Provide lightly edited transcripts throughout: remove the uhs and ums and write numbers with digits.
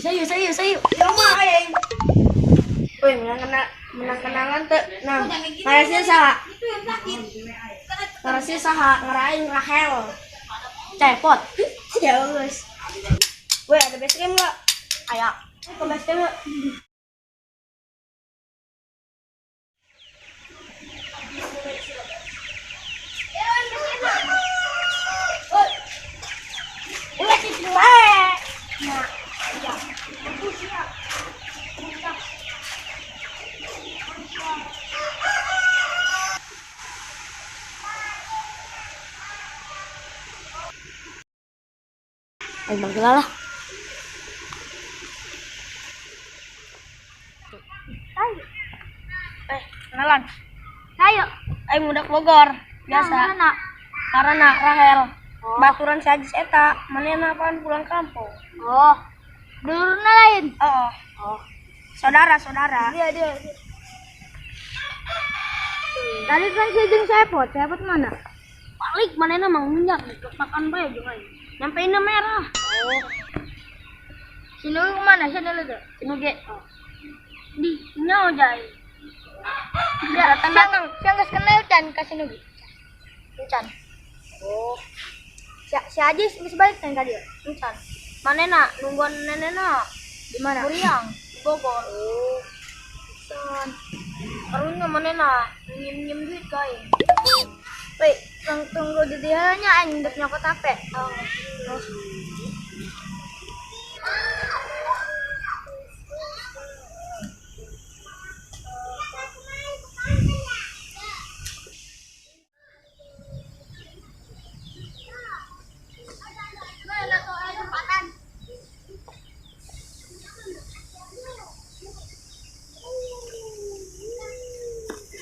Sayu sayu sayu. Cuma aing. Woi, menang kenalan teu. Nah, ngarasnya saha? Ngarasnya saha? Ngarain Rahel. Cepot. Ya geus. Woi, ada base camp enggak? Aya. Ke base camp yuk. Ulah kitu wae. Nah, ya. Ayo manggil lah. Kenalan. Ayo. Aing budak Bogor. Biasa. Mana? Karena Rahel. Oh. Baturan si Ajis eta, manehna apaan pulang kampung. Oh. Dulurna lain. Oh. Oh. Saudara-saudara. Dia dia. Tadi kan si jeung Sepot, Sepot mana? Balik manehna mah minyak makan bae jeung aing. Nyampeinna merah. Oh. Si Nugi kemana? Si Nugi tuh? Si Nugi. Oh. Di nyaho jai. Ya, datang-datang. Siang geus kenal can ka si Nugi. Can. Oh. Si Ajis geus balik can ka dieu. Can. Manehna nungguan nenekna Di mana? Muriang, di Bogor. Oh. Can. Karunya manehna nyim-nyim duit ka aing. Woi, tunggu di dieu nya aing geus nyokot HP. Oh.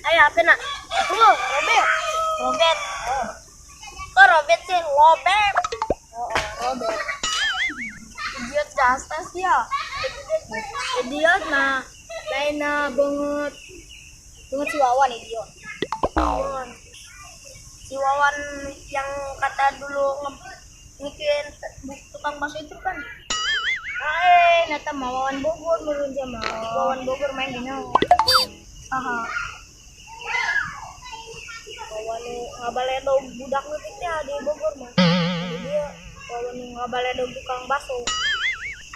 Ayo, apa nak? Tunggu, Robert. Robert. Oh. Kok Robert sih? Robert. Oh, Robert. Idiot jastas ya. Idiot mah lainna banget. Banget si Wawan idiot. Oh. Si Wawan yang kata dulu ngikin tukang bakso itu kan. Nata mah Wawan Bogor meureun sama. Wawan Bogor main di nyawa. Aha. Wawan nu ngabaledo budak leutik teh di Bogor mah. Jadi dia Wawan nu ngabaledo tukang bakso.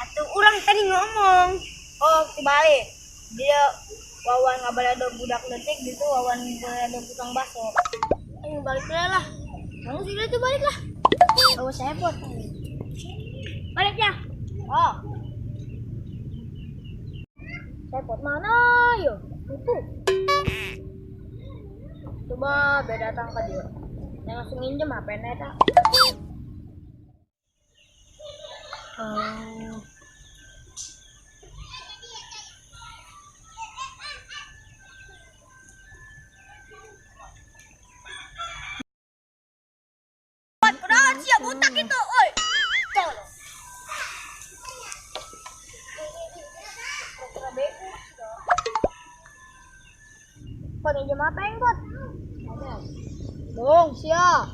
Atuh urang tadi ngomong. Oh, dibalik. Dia Wawan ngabaledo budak leutik gitu Wawan ngabaledo tukang bakso. Ayo balik lah. Kamu sih itu balik lah. Oh, saya buat. Balik ya. Oh. Sepot mana yo? Itu. Coba beda datang ke dia. Yang langsung nginjem HP-nya eta. Oh. Udah siap botak itu, oi. Kau minjem apa yang buat? Dong, siap.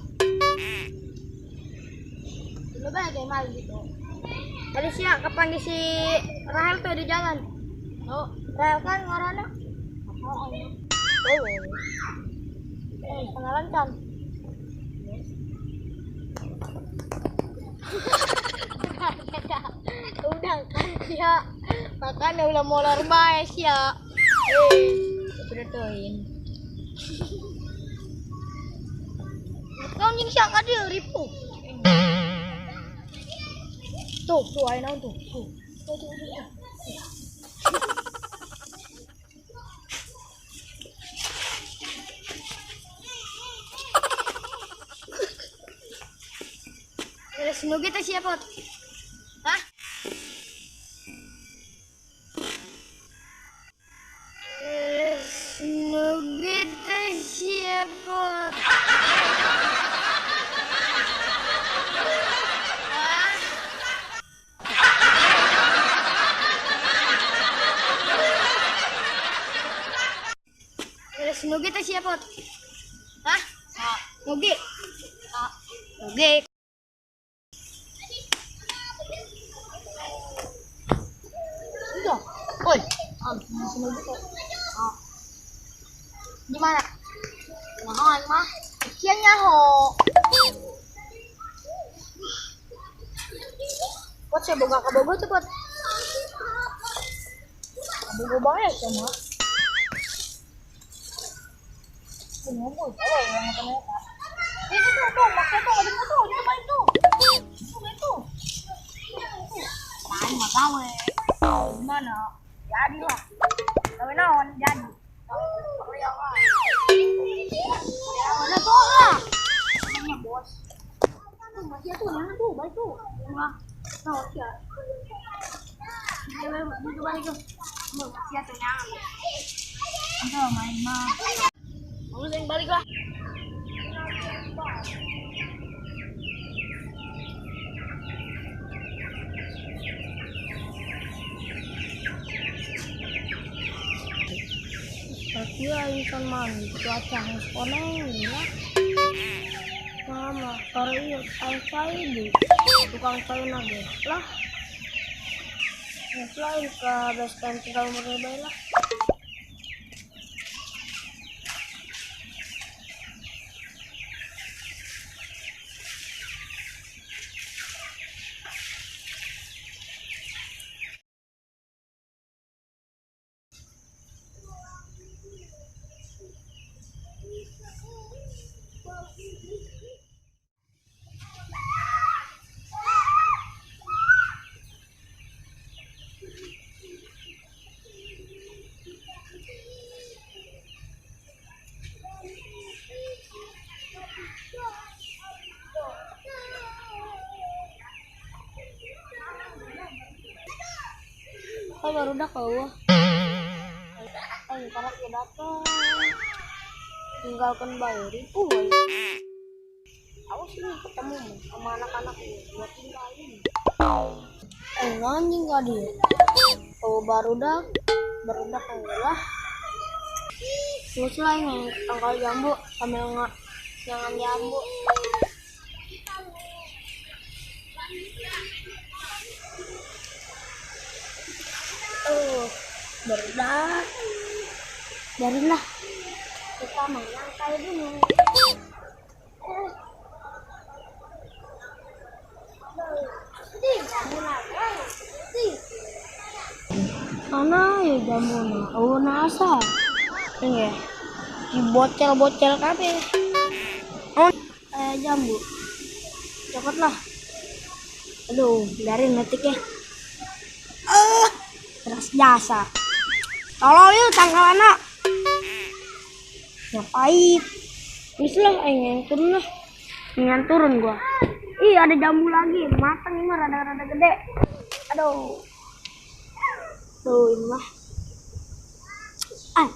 Ini banyak yang malu gitu. Tadi siap kapan di si Rahel tuh di jalan. Oh, Rahel kan ngarana. Oh, oh. Kenalan kan? Udah kan siap. Makanya ulah molor bae siap. Udah tuin. Kau nying siak ka dieu ripu. Tuh, tuh aya naon tuh. Tuh. Tuh, tuh, tuh. Terus Nugi teh siapa? Hah? Nugi teh siapa? Terus Nugi teh siapa? Hah? Nugi. Nugi. Ambil buku. Oh. Di mana? Nyaho aing mah. Sia nyaho. Pot saya boga kabogo tuh pot. Kabogo bae sia mah. Ngomong itu yang ternyata. Itu tuh, maksudnya tuh ada foto, itu baik tuh. Itu. Lain mah gawe. Gimana? Jadilah. Gawe naon jadi. Mana tuh lah. Namanya bos. Tuh masih tuh mana tuh, baik tuh. Wah. Nah, ya. Ayo, itu balik tuh. Masih tuh nyangan. Enggak main mah. Mau sing balik lah. Tapi aing kan mandi cuaca harus koneng ya. Mama, sore ieu aing cai di tukang cai nage lah. Geus lain ke base camp tinggal umur bae lah. Oh, baru dah kau. Ayo karena datang. Tinggalkan bayar itu. Aku sini ketemu sama anak-anak ini buat tinggalin. Anjing gak dia. Oh, baru dah lah. Terus lah ini tangkal jambu sambil nggak jangan jambu. Barulah, biarinlah kita menyangkai dulu. Mana ya jambu? Oh nasa, ini ya, dibocel-bocel kabeh. Oh, jambu, cokot lah. Aduh, biarin metik ya. Keras jasa. Tolong yuk tangkal anak. Ngapain? Wis lah, aing turun lah. Ingin turun gua. Ih, ada jambu lagi. Matang ini mah rada-rada gede. Aduh. Tuh, ini mah. Ah.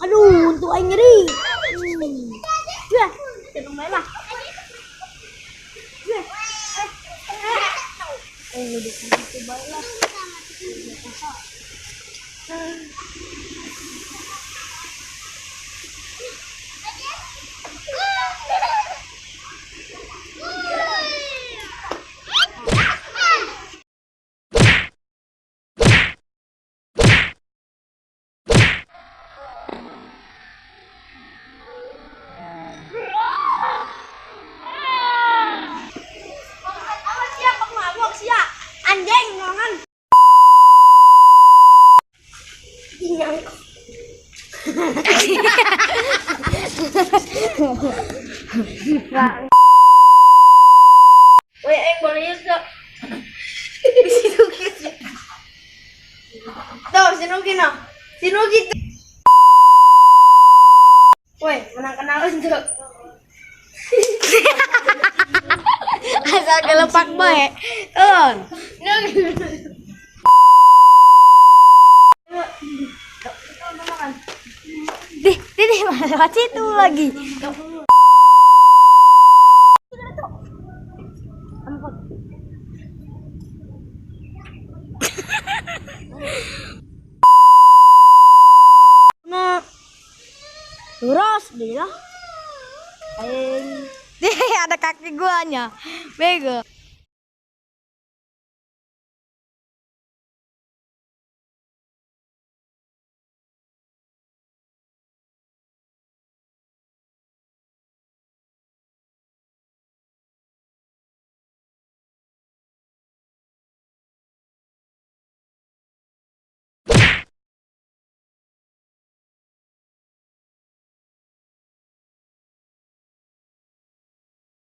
Aduh, untuk aing ngeri. Wah, turun bae lah. Wah. Duduk situ bae lah. Anjing ngongan. Woi, aing boleh ya. Sinuki. Tuh, sinuki no. Sinuki. Woi, menang kenalan tuh. Asal gelepak bae. Turun. Dih, dih, lewat situ lagi. Nah, lurus dia lah. Dih, ada kaki guanya. Bego.